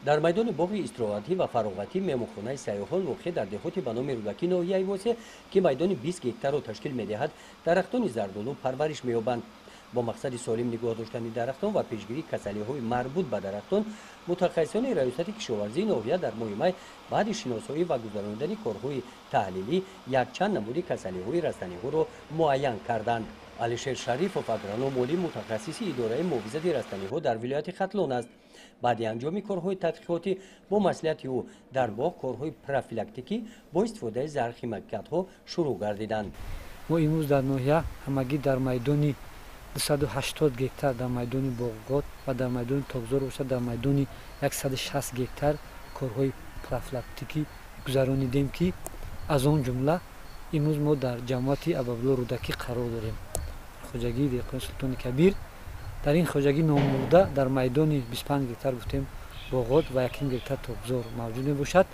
Дар майдони боғи истироҳатӣ ва фароғатӣ меҳмонхонаи сайёҳон, воқеъ дар деҳоти ба номи Рӯдакӣ ноҳияи Восеъ, ки майдони 20 гектарро ташкил медиҳад, дарахтони зардолу парвариш меёбанд. Бо мақсади солим нигоҳ доштани дарахтон ва пешгирии касалиҳои марбут ба дарахтон, мутахассисони Раёсати кишоварзии ноҳия дар моҳи май баъди шиносоӣ ва гузаронидани корҳои таҳлилӣ якчанд намуди касалиҳои растаниҳоро муайян карданд. Алишер Шарифов, агроном, олим, мутахассиси идораи муҳофизати растаниҳо дар вилояти Хатлон аст. Баъди анҷоми корҳои тадқиқотӣ бо маслиҳати ӯ дар боғ корҳои профилактикӣ бо истифодаи зархимикатҳо шурӯъ гардиданд. Мо имрӯз дар ноҳия ҳамагӣ дар майдони 280 гектар дар майдони боғгот ва дар майдони токзор бошад, дар майдони 160 гектар корҳои профилактикӣ гузаронидем, ки аз он ҷумла имрӯз мо дар ҷамоати Абуабдулло Рӯдакӣ қарор дорем. Хоҷагии деҳқони Султони Кабир. Дар ин хоҷагӣ номбурда дар майдони 25 гектар гуфтем боғот ва 1 гектар токзор мавҷуд мебошад.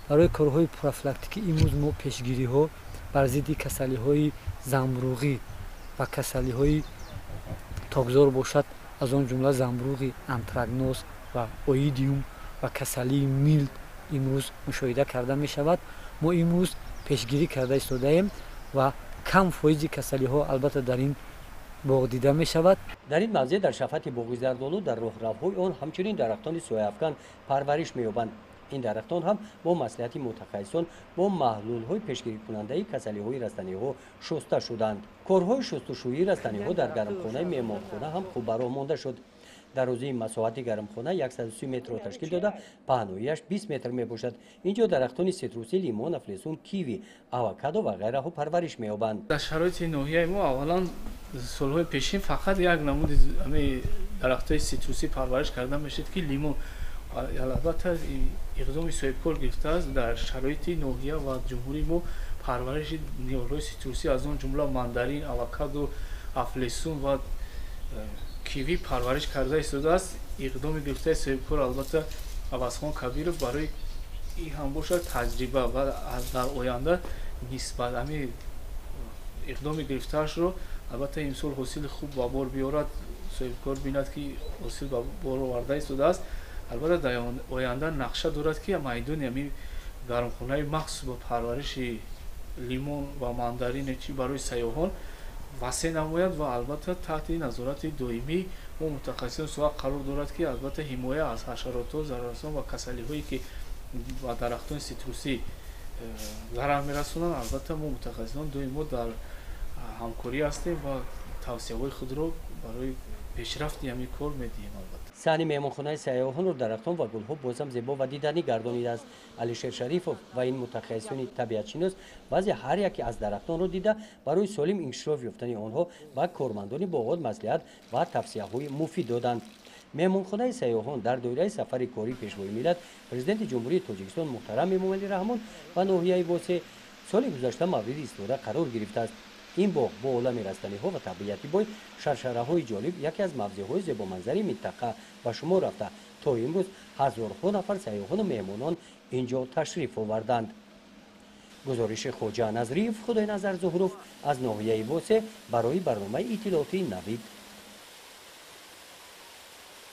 Барои корҳои профилактикӣ имрӯз мо пешгириҳо бар зидди касалиҳои замбуруғӣ ва касалиҳои токзор бошад, аз он ҷумла замбуруғи антракноз ва оидиум ва касалии милд имрӯз мушоҳида карда мешавад. Мо имрӯз пешгирӣ карда истодаем ва кам фоизи касалиҳо албатта дар ин боғ дида мешавад. Дар ин мавзеъ, дар шафати боғи зардолу, дар роҳравҳои он ҳамчунин дарахтони сояафкан парвариш меёбанд. Ин дарахтон ҳам бо маслиҳати мутахассисон бо маҳлулҳои пешгирикунандаи касалиҳои растаниҳо шуста шуданд. Корҳои шустушӯии растаниҳо дар гармхонаи меҳмонхона ҳам хуб ба роҳ монда шуд. Дарозии масоҳати гармхона 130 метрро ташкил дода, паҳноияш 20 метр мебошад. Ин ҷо дарахтони ситрусӣ, лимон, афлесун, киви, авокадо ва ғайраҳо парвариш меёбанд. Дар шароити ноҳияи мо аввалан солҳои пешин фақат як намуди дарахтҳои ситрусӣ парвариш карда мешуд, ки лимон. Албатта, иқдоми соҳибкор гирифтааст, дар шароити ноҳия ва ҷумҳурии мо парвариши ниҳолҳои ситрусӣ, аз он ҷумла мандарин, авокадо, афлесун ва киви парвариш карда истодааст. Иқдоми гирифтаи соҳибкор, албатта, Авазхон Кабиров, барои ин ҳам бошад таҷриба ва дар оянда нисбат ҳамин иқдоми гирифтаашро, албатта, имсол ҳосили хуб ба бор биёрад. Соҳибкор бинад, ки ҳосил ба бор оварда истодааст, албатта, дар оянда нақша дорад, ки майдони ҳамин гармхонаи махсус ба парвариши лимон ва мандарин чи барои сайёҳон васеъ намояд ва албатта, таҳти назорати доимӣ мо мутахассисон соҳа қарор дорад, ки албатта, ҳимоя аз ҳашаротҳо, зараррасон ва касалиҳое, ки ба дарахтони ситрусӣ зарар мерасонанд, албатта, мо мутахассисон доимо дар ҳамкорӣ ҳастем ва тавсияҳои худро барои пешрафти ҳамин кор медиҳем, албатта. Саҳни меҳмонхонаи сайёҳонро дарахтон ва гулҳо бозам зебо ва диданӣ гардонидааст. Алишер Шарифов ва ин мутахассисони табиатшинос баъзе ҳар яке аз дарахтонро дида, барои солим инкишоф ёфтани онҳо ба кормандони боғот маслиҳат ва тавсияҳои муфид доданд. Меҳмонхонаи сайёҳон дар доираи сафари кории Пешвои миллат, Президенти Ҷумҳурии Тоҷикистон муҳтарам Эмомалӣ Раҳмон ба ноҳияи Восеъ соли гузашта мавриди истифода қарор гирифтааст. Ин боғ бо олами растаниҳо ва табиати бой, шаршараҳои ҷолиб яке аз мавзеъҳои зебоманзари минтақа ба шумор рафта, то имрӯз ҳазорҳо нафар сайёҳону меҳмонон ин ҷо ташриф оварданд. Гузориши Хоҷа Назриев, Худойназар Зуҳуров аз ноҳияи Восеъ барои барномаи иттилоотии Навид.